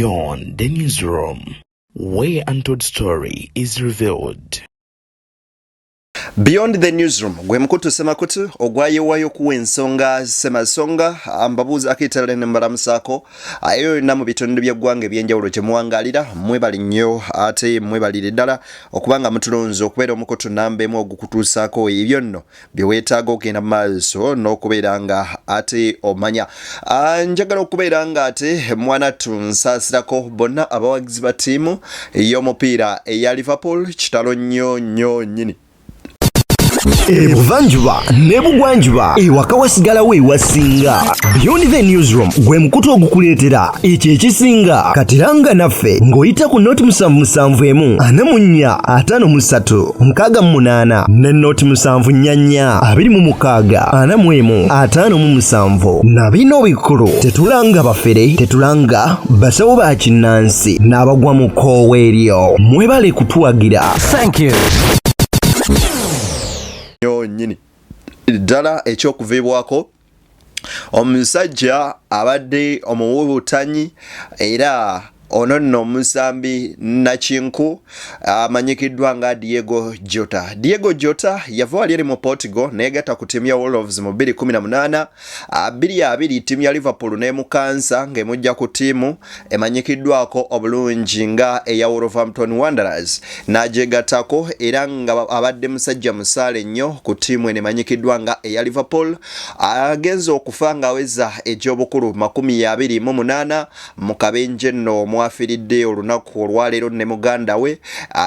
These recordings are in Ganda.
Beyond the Newsroom, where untold story is revealed. Beyond the Newsroom gwe mukutu semakutu ogwayewayo okuwa ensonga semasonga. Mbabuuza akitalene ne mbalamusaako eyo yonna mu bitundu by'eggwanga ebyenjawulo gye muwangaalira. Mwebali nnyo ate mwebalire ddala okuba nga mutulonze okubeera omukutu namba emu ogukutuusaako ebyo nno bye weetaaga okugenda mu maaso n'okubeera nga ate omanya. Njagala okubeera nga ate mwanattu nsaasirako bonna abawagizi ba ttiimu y'omupiira eya Liverpool. Kitalo nnyo nnyo nnyini. Ebuvanjuba n'ebugwanjuba, ewaka wasigalawo ewasinga. Beyond the Newsroom gwe mukutu ogukuleetera ekyo ekisinga. Katiranga naffe ng'oyita ku noti 771 44 53 68 ne noti 744 26 41 57. Na bino bikulu: tetulanga bafere, tetulanga basawo ba kinnansi n'abagwa mu kkoowa eryo. Mwebale kutuwagira. Thank you. Nnyo nnyini ddala ekyokuviibwako omusajja abadde omuwuwutanyi, era ono nno omusambi nakinku amanyikiddwa nga Diego Jota. Diego Jota yava wali eri mu Portugal neyegatta ku ttiimu ya Wolves mu 2018. 2020 ttiimu ya Liverpool nemukansa ng'emujja ku ttiimu emanyikiddwako obulungi nga eya Wolverhampton Wanderers n'agyegattako, era nga abadde musajja musaale nnyo ku ttiimu eno emanyikiddwa nga eya Liverpool. Agenze okufa ng'aweza egy'obukulu 28 mu kabenje nno mwafiiridde olunaku olwaleero ne muganda we.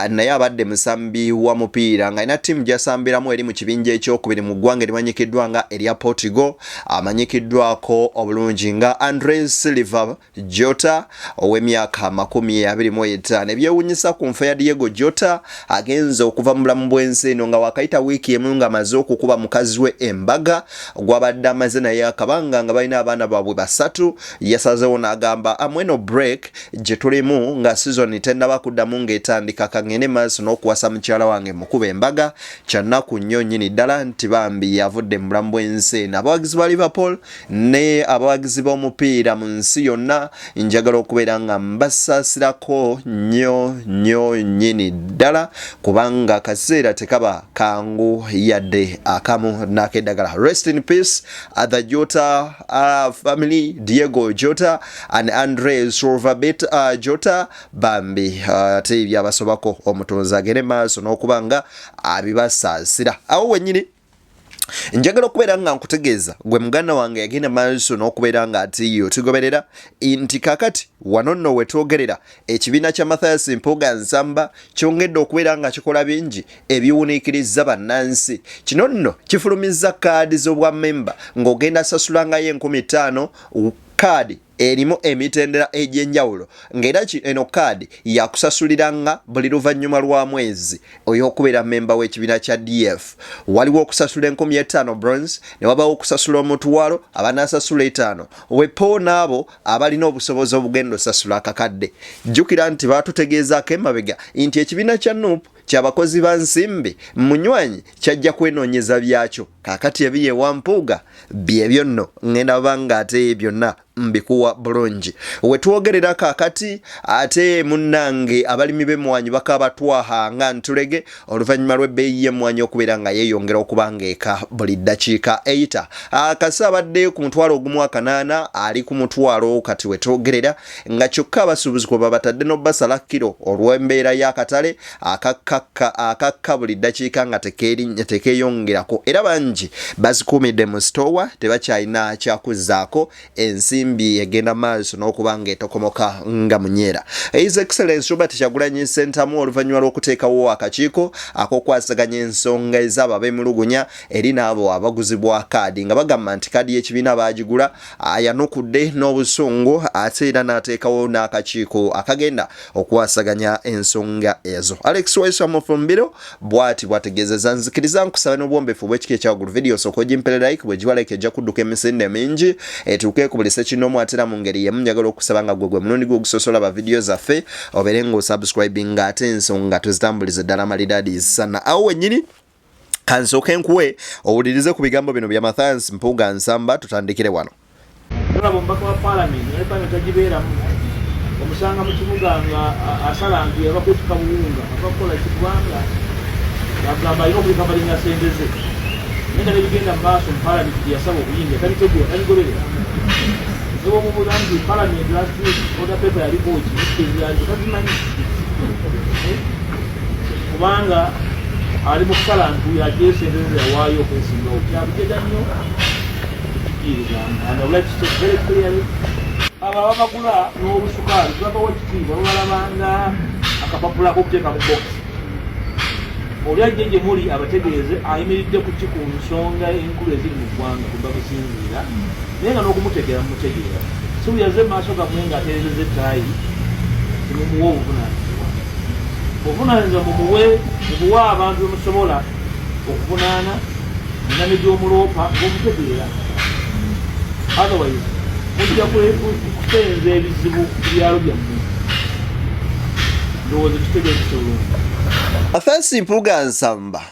Naye abadde musambi wa mupiira ng'alina ttiimu gy'asambiramu eri mu kibinja ekyokubiri mu ggwanga erimanyikiddwa nga erya Portugal, amanyikiddwako obulungi nga Andre Silva Jota ow'emyaka 25. Ebyewunyisa ku nfa ya Diego Jota, agenze okuva mu bulamu bw'ensi eno nga wakayita wiiki emu ng'amaze okukuba mukazi we embaga gwabadde amaze naye akabanga nga balina abaana baabwe basatu. Yasazewo n'agamba, "Amweno break gye tulimu nga season tennaba kuddamu ng'etandika, kangende maaso n'okuwasa mukyala wange mukuba embaga." Kyannaku nnyo nnyini ddala nti bambi yavudde mu bulamu bw'ensi eno. Abawagizi ba Liverpool ne abawagizi b'omupiira mu nsi yonna, njagala okubeera nga mbasaasirako nnyo nnyo nnyini ddala, kubanga akaseera tekaba kangu yadde akamu n'akeddagala. Rest in peace the Jota family, Diego Jota and Andre Silva Jota. Bambi ate ebyabasobako, omutonzi agende maaso n'okuba nga abibasaasira. Awo wennyini njagala okubeera nga nkutegeeza gwe muganda wange yagenda maaso n'okubeera nga ati otugoberera nti kakati wano nno wetwogerera ekibiina kya Mathias Mpuuga Nsamba kyongedde okubeera nga kikola bingi ebiwuniikiriza bannansi. Kino nno kifulumizza kaadi z'obwamemba ng'ogenda sasulangayo 5000. Kaadi erimu emitendera egy'enjawulo, ng'era eno kaadi yakusasuliranga buli luvannyuma lwa mwezi oy'okubeera memba w'ekibiina kya DF. Waliwo okusasula 5000 bronze, ne wabawo okusasula 500, abanaasasula 5 wepo, n'abo abalina obusobozi obugenda osasula akakadde. Jjukira nti baatutegeezaako emabega nti ekibiina kya NUP kyabakozi ba nsimbi munywanyi, kyajja kwenoonyeza byakyo. Kaakati ebiri ewa Mpuuga byebyo nno ŋŋenda banga ate byonna mbikuwa bulungi wetwogerera kaakati. Ate munnange, abalimi b'emmwanyi bakabatwaha nga ntulege oluvannyuma lw'ebbeeyi y'emmwanyi okubeera nga yeeyongera okuba ng'eka buli ddakiika eyita. Akase abadde ku 1800 ali ku 500 kati wetwogerera, nga kyokka abasuubuzi kwe babatadde n'obasala kiro olw'embeera y'akatale akakka akakka buli ddakiika nga tekeeyongerako, era bangi bazikuumidde mu sitoowa, tebakyalina kyakuzzaako. Ensimbi egenda maaso n'okuba ng'etokomoka nga munyeera. His Excellence Robert Kyagulanyi Ssentamu, oluvannyuma lw'okuteekawo akakiiko ak'okwasaganya ensonga ez'abo abeemulugunya eri n'abo abaguzibwa kaadi nga bagamba nti kaadi y'ekibiina baagigula, ayanukudde n'obusungu ate era n'ateekawo n'akakiiko akagenda okwasaganya ensonga ezo. Alex Waiswa Mufumbiro bw'ati bw'ategeezeza. Nzikiriza nkusaba n'obwombefu obw'ekika ekyawaggulu, vidiyo osooka ogimpere like. Bw'egiwa like ejja kudduka emisinde mingi etuuke ku buli ssekinnoomu. Ate era mu ngeri y'emu njagala okusaba nga gwe gwe mulundi gwe ogusoose olaba vidiyo zaffe, obeere ng'osubscribinga, ate ensonga tuzitambulize ddala malidaadi sana. Awo wennyini kansooke nkuwe owulirize ku bigambo bino bya Mathias Mpuuga Nsamba. Tutandikire wano. Olaba omubaka wa paalamenti naye paalamenti tagibeeramu. Omusanga mu kibuga nga asala nti ava kwetuka buwunga, ava kukola ki, kubanga agamba alina okuleka sente ze, naye nga nebigenda mu maaso mu palamenti gye yasaba okuyingira tabitegeera, tabigoberera. Ne bwomubuuza nti palamenti last week order paper yaliko ki, yaliko tazimanyi, kubanga ali mu kusala ntuuyo aggyeyo sente ze yawaayo okwesimbawo. Kyabujega nnyo okukikkiriza, and I would like to state very clearly, abo ababagula n'obusukaali tebabawa ekitiibwa, babalabanga akapapula k'okuteeka mu bokisi. Oli ajje gye muli abategeeze ayimiridde ku ki ku nsonga enkulu eziri mu ggwanga kwe bamusinziira, naye nga n'okumutegeera mumutegeera. Si buli azze mu maaso gammwe ng'atereezezza ettaayi temumuwa obuvunaanyizibwa. Obuvunaanyizibwa mumuwe, mubuwe abantu be musobola okuvunaana ename gy'omuloopa ng'omutegeera, otherwise mujja kusenza ebizibu ku byalo byammwe. Ndowooza kitegeerekese bulungi. Mathias Mpuuga Nsamba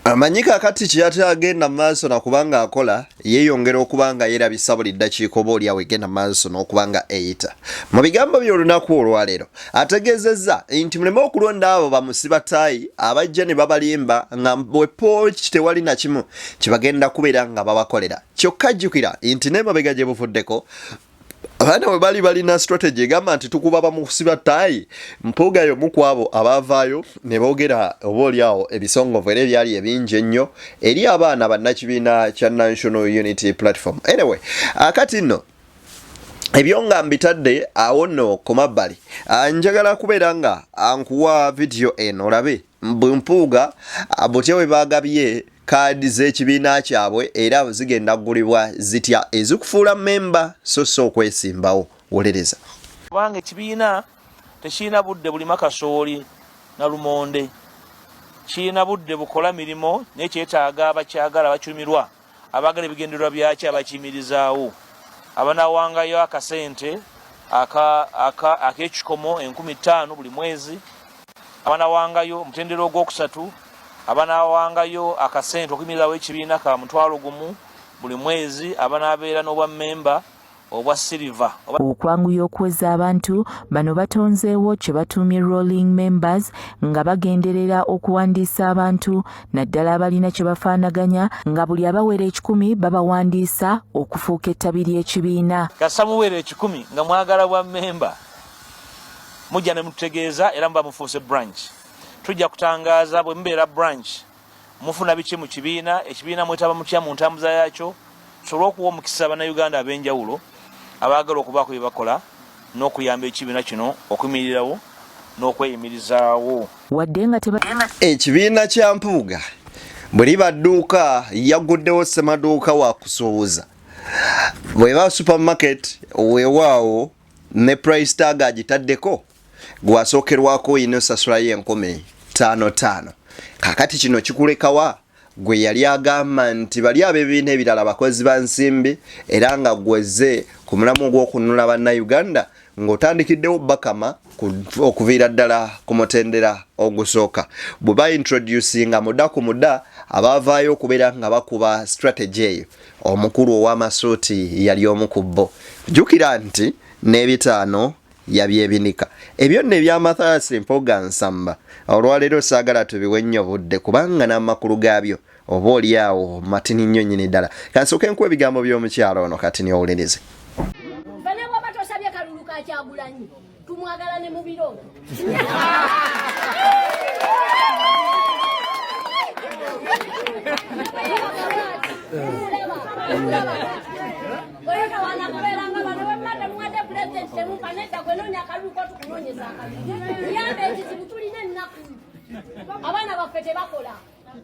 amanyi kakati kyeyate agenda maaso nakubanga akola, yeeyongera okuba nga yeerabisa buli ddakiika oba oliawo egenda maaso n'okuba nga eyita. Mu bigambo by'olunaku olwaleero ategeezezza nti muleme okulonda abo bamusibataayi abajja ne babalimba nga bwepooki tewali na kimu kyebagenda kubeera nga babakolera. Kyokka jjukira nti n'emabega gye buvuddeko abaana bwe bali balina strategy egamba nti tukuba bamusiba ttaayi. Mpuuga y'omu ku abo abaavaayo ne boogera oba oli awo ebisongovu era ebyali ebingi ennyo eri abaana bannakibiina kya National Unity Platform. Anyway, akati nno ebyo nga mbitadde awo nno ku mabbali, njagala kubeera nga nkuwa vidiyo eno olabe Mpuuga butya bwe baagabye kaadi z'ekibiina kyabwe era zigenda kugulibwa zitya ezikufuula mmemba so si okwesimbawo. Wolereza. Kubanga ekibiina tekirina budde bulima kasooli na lumonde, kirina budde bukola mirimu, naye kyetaaga abakyagala, abakyumirwa, abaagala ebigendererwa byakyo, abakiyimirizaawo, abanawangayo akasente ak'ekikomo 5000 buli mwezi, abanawangayo omutendera ogwokusatu, abanawangayo akasente okuyimirizaawo ekibiina ka 10,000 buli mwezi, abanaabeera n'obwa mmemba obwa siriva. Okwanguya okuweza abantu bano, batonzeewo kye batuumye rolling members, nga bagenderera okuwandiisa abantu naddala abalina kye bafaanaganya, nga buli abawera 100 babawandiisa okufuuka ettabi ly'ekibiina. Kasa muwera 100 nga mwagala bwa memba, mujja ne mututegeeza era muba mufuuse branch. Tujja kutangaaza bwe mubeera branch mufuna biki mu kibiina, ekibiina mwetaba mutya mu ntambuza yakyo, tusobole okuwa omukisa Bannayuganda ab'enjawulo abaagala okubaako bye bakola n'okuyamba ekibiina kino okuyimirirawo n'okweyimirizaawo. Wadde nga teba Ekibiina kya Mpuuga bwe liba dduuka, yagguddewo ssemaduuka wa kusuubuza. Bweba supermarket, weewaawo ne price tag agitaddeko, gwasookerwako oyina osasulayo 5000. Kakati kino kikulekawa gwe yali agamba nti bali ab'ebibiina ebirala bakozi ba nsimbi, era nga gwezze ku mulamu ogw'okununula Bannayuganda ng'otandikiddewo bakama okuviira ddala ku mutendera ogusooka bwe baintroducinga muda ku muda abaavaayo okubeera nga bakuba strategy eyo. Omukulu ow'amasuuti yali omu ku bo. Jjukira nti n'ebitaano yabyebinika. Ebyo nno ebya Mathias Mpuuga Nsamba olwaleero saagala tubiwe nnyo budde, kubanga n'amakulu gaabyo oba oli awo matini nnyo nnyini ddala. Kansooke nkuwa ebigambo by'omukyalo ono kati ni owulirize. Fene bw'oba tosabye kalulu ka Kyagulanyi, tumwagala ne mu birooto. Oyotawaana kubeera nga bano bemma temuwadde pulezidenti, temumpa nedda, gwe noonya akalulu ko, tukunoonyeza akalulu. Yamba ekizibu tulina ennaku, abaana baffe tebakola,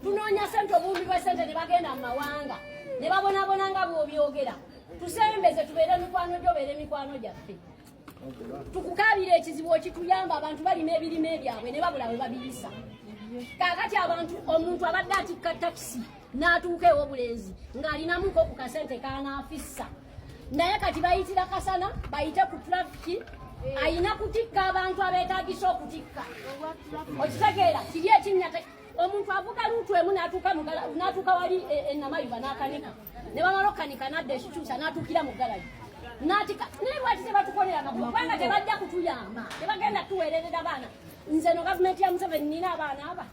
tunoonya sente, obuwumbi bwa sente ne bagenda mu mawanga ne babonabona nga bw'obyogera. Tusembeze, tubeere mikwano gyo, beere mikwano gyaffe, tukukabira ekizibu okituyamba. Abantu balima ebirime byabwe ne babula bwe babiyisa. Kaakati abantu, omuntu abadde atikka takisi n'atuuka ew'obulenzi ng'alinamuko ku kasente kanaafissa, naye kati bayitira kasana, bayite ku trafiki, ayina kutikka abantu abeetagisa okutikka. Okitegeera kiri ekinnya, omuntu avuga route emu n'atuuka wali e Namayuba n'akanika, ne bamala okukanika n'adda ekikyusa n'atuukira mu galagi. Natika naye lwaki tebatukolera makulu kubanga tebajja kutuyamba tebagenda tuweererera baana nze no gavumenti ya Museveni nina abaana aba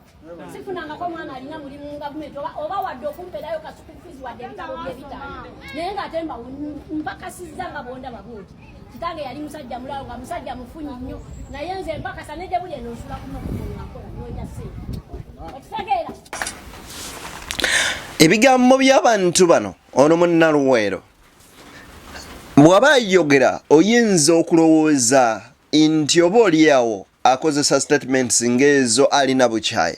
sifunangako omwana alina mulimu mu gavumenti oba wadde okumpeerayo kasukufizi wadde ebitabo byebitaano naye nga ate mpakasizza nga bondaba bwoti kitange yali musajja mulawo nga musajja mufunyi nnyo naye nze mpakasa ne gyebuli eno nsula kumakuakola noonya sente okitegeera. Ebigambo by'abantu bano ono munnaluweero bw'aba ayogera oyinza okulowooza nti oba oliawo akozesa statements ng'ezo alina bukyayi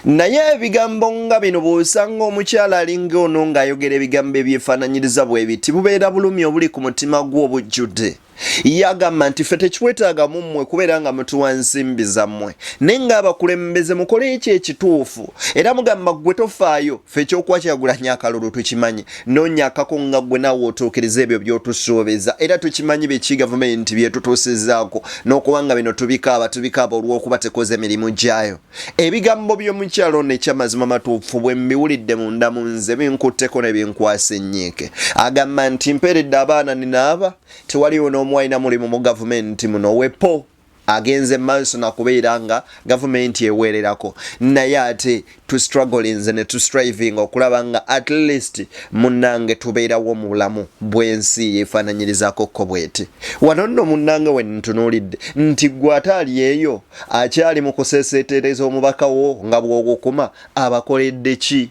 naye ebigambo nga bino bw'osanga omukyala alinga ono ng'ayogera ebigambo ebyefaananyiriza bwe biti bubeera bulumi obuli ku mutima gwo obujjudde. Yagamba nti ffe tekiwetaaga mu mmwe kubeera nga mutuwa nsimbi zammwe naye ng'abakulembeze mukole ekyo ekituufu era mugamba ggwe tofaayo ffe ekyokuwa Kyagulanyi akalulu tukimanyi noonya akako nga ggwe naawe otuukiriza ebyo by'otusuubiza era tukimanyi biki gavumenti byetutuusizaako n'okuba nga bino tubikaaba tubikaaba olw'okuba tekoze mirimu gyayo. Ebigambo by'omukyalo ono ekyamazima matuufu bwe mbiwulidde munda mu nze binkutteko ne binkwasa ennyiike. Agamba nti mpeeredde abaana ninaaba tewaliwo n'omu alina mulimu mu gavumenti muno wepo agenze maaso nakubeera nga gavumenti eweererako naye ate tustrugglinze ne tustriving okulaba nga at least munnange tubeerawo mu bulamu bw'ensi yeefaananyirizaako ko bweti. Wano nno munnange we ntunuulidde nti ggwe ate ali eyo akyali mu kuseeseetereza omubaka wo nga bw'ogukuma abakoledde ki?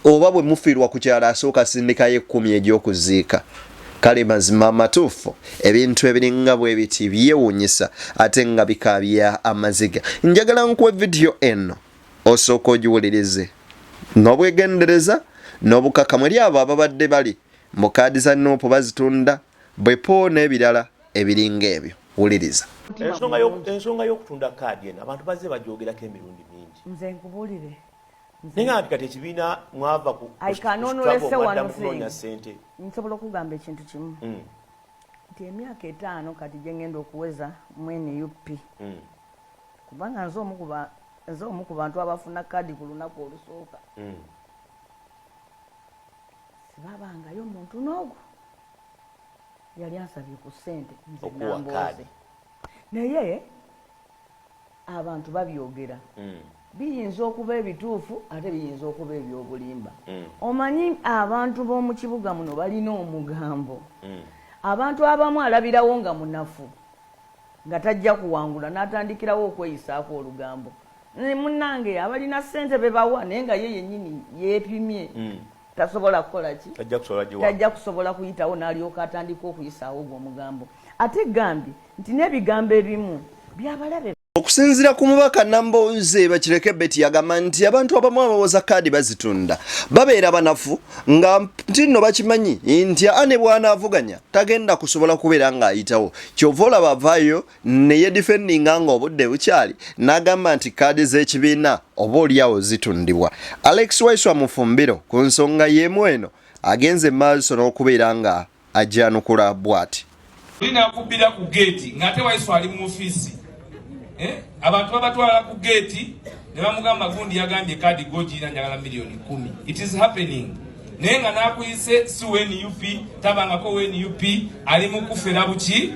Oba bwe mufiirwa ku kyalo asooka asindikayo ekkumi egy'okuziika. Kale mazima amatuufu ebintu ebiringa bwe biti byewuunyisa ate nga bikaabya amaziga. Njagala nkuwe vidiyo eno osooka ogiwulirize n'obwegendereza n'obukakamu eri abo ababadde bali mu kaadi za Nup bazitunda bwepo n'ebirala ebiringa ebyo. Wuliriza. Ensonga y'okutunda kaadi eno abantu bazze bagyogerako emirundi mingi. Nze nkubuulire. Naye nga nti kati ekibiina mwava ku mwadda mu kunoonya ssente. Nsobola okugamba ekintu kimu nti emyaka etaano kati gye ngenda okuweza mu NUP kubanga nze omu ku bantu abafuna kaadi ku lunaku olusooka sibabangayo muntu n'ogu yali ansabye ku ssente nze Nambooze naye abantu babyogera biyinza okuba ebituufu ate biyinza okuba ebyobulimba. Omanyi abantu b'omu kibuga muno balina omugambo. Abantu abamu alabirawo nga munafu nga tajja kuwangula n'atandikirawo okweyisaako olugambo. Munnange abalina ssente be bawa naye nga ye yennyini yeepimye tasobola kukola ki? Tajja kusobola kuyitawo n'alyoka atandika okuyisaawo ogwo omugambo. Ate gambye nti n'ebigambo ebimu byabalabe. Okusinziira ku mubaka Nambooze Bakireke Betty yagamba nti abantu abamu abawoza kaadi bazitunda babeera banafu nga nti nno bakimanyi nti aa ne bw'anaavuganya tagenda kusobola kubeera ng'ayitawo ky'ova olaba avaayo ne yedifendinga ng'obudde bukyali n'agamba nti kaadi z'ekibiina oba olyawo zitundibwa. Alex Waiswa Mufumbiro ku nsonga y'emu eno agenze maaso n'okubeera nga ajjanukula bwati. Oli n'akubbira ku geeti ng'ate Waiswa ali mu ofiisi. Abantu babatwala ku geeti ne bamugamba gundi yagambye kaadi gw'ogirina njagala miliyoni 10. It is happening. Naye nga n'akuyise si wa NUP, tabangako wa NUP, ali mu kufera buki.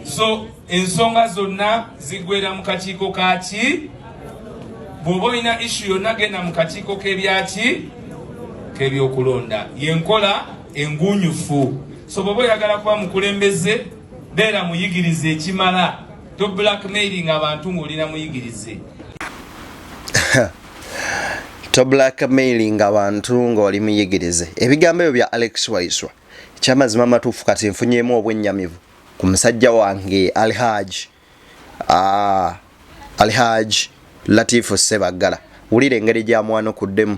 So ensonga zonna zigwera mu kakiiko kaki. Bw'oba olina issue yonna genda mu kakiiko k'ebyaki k'ebyokulonda. Y'enkola engunyufu. So bw'oba oyagala kuba mukulembeze, beera muyigirize ekimala. To blackmailing abantu ng'olina muyigirize. To blackmailing abantu ng'oli muyigirize. Ebigambo ebyo bya Alex Waiswa. Ekyamazima amatuufu kati nfunyeemu obwennyamivu ku musajja wange Alhaj Alhaj Latifu Ssebaggala. Wulira engeri gy'amwanukuddemu.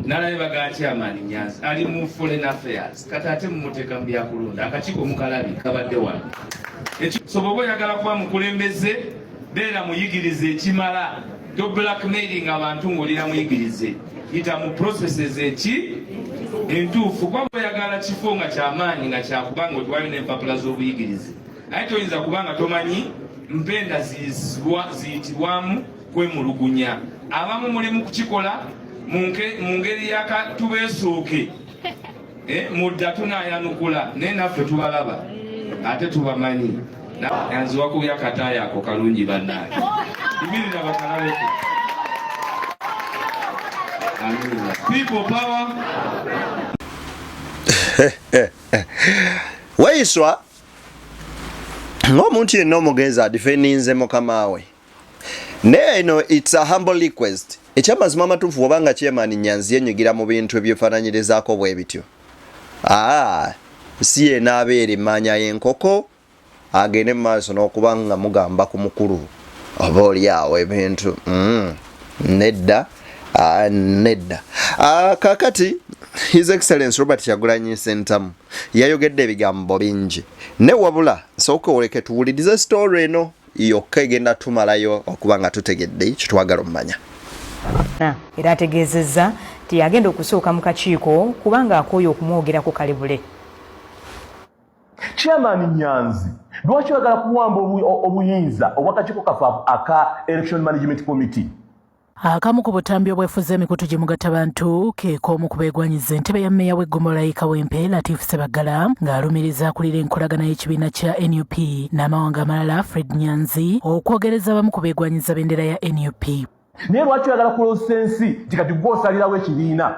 Nalabe baga chairman Nyanzi ali mu foreign affairs kati ate mumuteeka mu byakulonda akakiiko mukalabi kabadde wano. So bw'oba oyagala kuba mukulembeze beera muyigirize ekimala. To blackmailing abantu ng'olina muyigirize. Yita mu processes eki entuufu kuba oyagala kifo nga kyamaanyi nga kyakuba nga otwalayo n'empapula z'obuyigirize. Naye toyinza kuba nga tomanyi mpenda ziyitibwamu kwemulugunya. Abamu muli mu kukikola mu ngeri ya katubeesooke. Eh, mudda tunayanukula naye naffe tubalaba ate tubamanyi. Nyanzi wakubye akataayi ako kalungi bannange. Yimirira bakalabeko. Amiina. People power. Waiswa ng'omuntu yenna omugenzi adifendinze mukama we naye eno its a humble request ekyamazima amatuufu oba nga chairman Nyanzi yenyigira mu bintu ebyefaananyirizaako bwe bityo aa si yenaabeera emaanya y'enkoko agende mu maaso n'okuba nga mugamba ku mukulu oba oli awo ebintu nedda nedda kakati His Excellence Robert Kyagulanyi Ssentamu yayogedde ebigambo bingi ne wabula sooka oleke tuwulirize story eno yokka egenda tumalayo okuba nga tutegedde kyetwagala omumanya. Era ategeezezza nti y'agenda okusooka mu kakiiko kubanga akooye okumwogerako kalebule. Chairman Nyanzi, lwaki oyagala kuwamba obuyinza obw'akakiiko kaffe aka Election Management Committee? Akamu ku butambi obwefuze emikutu gye mugattabantu ke k'omu ku beegwanyiza entebe ya mmeeya w'eggombolola y'e Kawempe Latif Ssebaggala ng'alumiriza akulira enkolagana y'ekibiina kya nup n'amawanga amalala Fred Nyanzi okwogereza abamu ku beegwanyiza bendera ya nup. Naye lwaki oyagala kulonsa ensi nti kati gwe osalirawo ekibiina?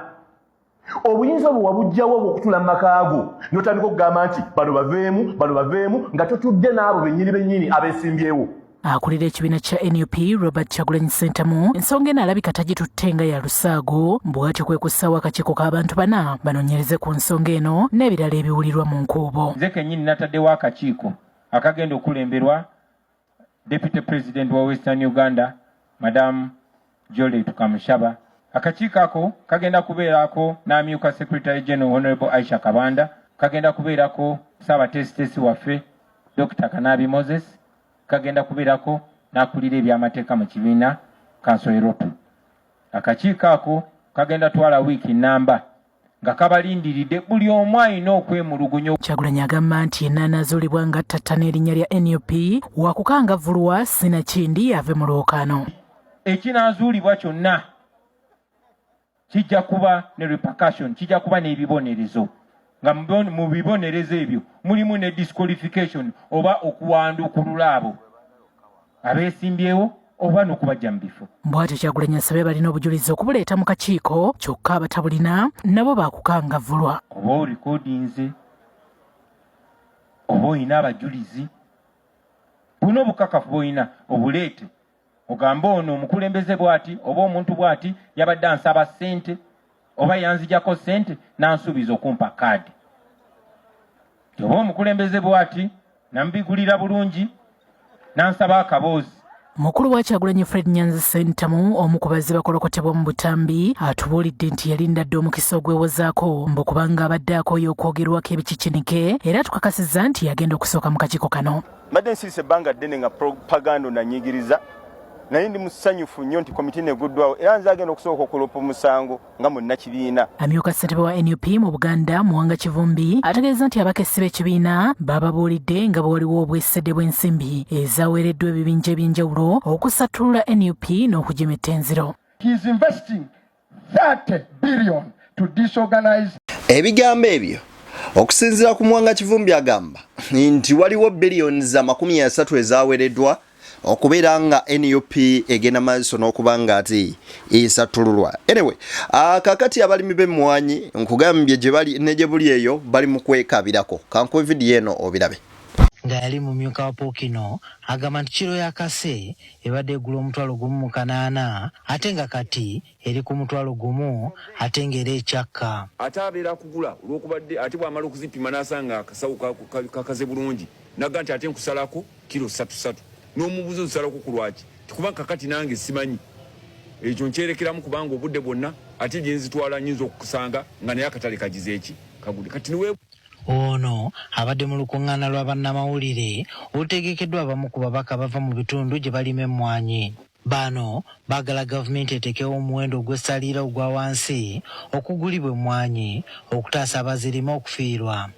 Obuyinza obwo wabuggyawo obw'okutuula mu maka go n'otandika okugamba nti bano baveemu, bano baveemu nga totudde n'abo bennyini bennyini abeesimbyewo. Akulira ekibiina kya nup Robert Kyagulanyi Ssentamu ensonga eno alabika tagitutte nga ya lusaago bw'atyo kwe kussaawo akakiiko k'abantu bana banoonyereze ku nsonga eno n'ebirala ebiwulirwa mu nkuubo. Nze kennyini nataddewo akakiiko akagenda okukulemberwa Deputy President wa Western Uganda Madam Jolly Tukamushaba. Akakiiko ako kagenda kubeerako n'amyuka Secretary General Honorable Aisha Kabanda, kagenda kubeerako Ssaabateesiteesi waffe Dokita Kanaabi Moses, kagenda kubeerako n'akulira eby'amateeka mu kibiina Kanso Erotu. Akakiiko ako kagenda twala wiiki nnamba nga kabalindiridde buli omu alina okwemulugunya. Kyagulanyi agamba nti yenna anaazuulibwa nga attattana erinnya lya nup wakukangavvulwa sinakindi ave mu lwokaano. Ekinaazuulibwa kyonna kijja kuba ne repercussion, kijja kuba n'ebibonerezo nga mu bibonerezo ebyo mulimu ne disqualification oba okuwandukulula abo abeesimbyewo oba n'okubajja mu bifo. Bw'atyo Kyagulanyi asabye abalina obujulizi okubuleeta mu kakiiko kyokka abatabulina nabo baakukangavvulwa. Oba orikodinze oba olina abajulizi, buna obukakafu bw'olina obuleete ogambe ono omukulembeze bw'ati oba omuntu bw'ati yabadde ansaba ssente oba yanzijako ssente n'ansuubiza okumpa kaadi, oba omukulembeze bw'ati namubigulira bulungi n'ansaba akaboozi. Mukulu wa Kyagulanyi Fred Nyanzi Ssentamu omu ku bazze bakolokotebwa mu butambi atubuulidde nti yalinda dda omukisa ogwewozaako mbu kubanga abadde akooye okwogerwako ebikikinike era atukakasizza nti yagenda okusooka mu kakiiko kano. Mbadde nsirise ebbanga ddene nga propaganda onanyigiriza naye ndi musanyufu nnyo nti komiti neguddwawo era nze agenda okusooka okulopa omusango nga munnakibiina. Amyuka ssentebe wa nup mu Buganda Muwanga Kivumbi ategeeza nti abakessi b'ekibiina bababuulidde nga bwe waliwo obwesedde bw'ensimbi ezaweereddwa ebibinja eby'enjawulo okusattulula nup n'okugimetta enziro. He is investing 30 billion to disorganize. Ebigambo ebyo okusinziira ku Muwanga Kivumbi agamba nti waliwo billions 30 ezawereddwa okubeera nga nup egenda maaso n'okuba nga ate esattululwa. Anyway, kakati abalimi b'emmwanyi nkugambye gye bali ne gye buli eyo bali mu kwekabirako. Kankuwe vidiyo eno obirabe. Nga yali mumyuka wa Ppookino agamba nti kiro ya Kase ebadde egula 1800 ate nga kati eri ku 10,000 ate ng'era ekyakka. Ate abeera akugula olw'okubadde ate bw'amala okuzipima n'asanga akasawo kakaze bulungi n'agamba nti ate nkusalako kiro ssatu ssatu n'omubuuza ozisalako ku lwaki nti kubanga kakati nange simanyi ekyo nkyerekeramu kubanga obudde bwonna ate gye nzitwala nnyinza okukusanga nga naye akatale kagize eki kagudde kati niwe Ono abadde mu lukungaana lwa bannamawulire olutegekeddwa abamu ku babaka abava mu bitundu gye balima emmwanyi. Bano baagala gavumenti etekewo omuwendo ogw'essaliira ogwa wansi okugulibwa emmwanyi okutaasa abazirima okufiirwa.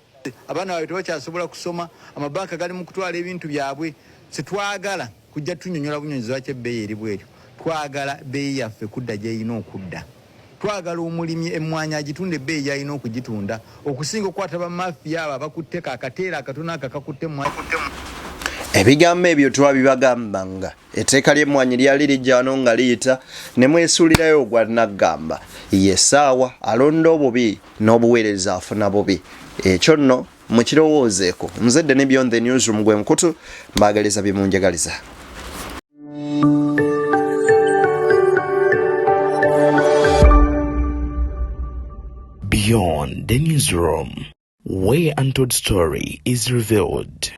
Abaana baabwe tebakyasobola kusoma, amabanka gali mu kutwala ebintu byabwe. Sitwagala kujja tunyonyola bunyonyozi lwaki ebbeeyi eri bwetyo. Twagala bbeeyi yaffe kudda gy'erina okudda. Twagala omulimi emmwanyi agitunda ebbeeyi gy'alina okugitunda okusinga okukwata bamafiya abo abakutte akateera akatono ako akakutte emmwanyi. Ebigambo ebyo twabibagambanga. Etteeka ly'emmwanyi lyali lijja wano nga liyita ne mwesuulirayo ogwa naggamba. Ye ssaawa alonda obubi n'obuweereza afuna bubi. Ekyo nno mukirowoozeeko. Nze Deni Beyond the Newsroom gwe mukutu mbaagaliza bye munjagaliza. Beyond the Newsroom, where untold story is revealed.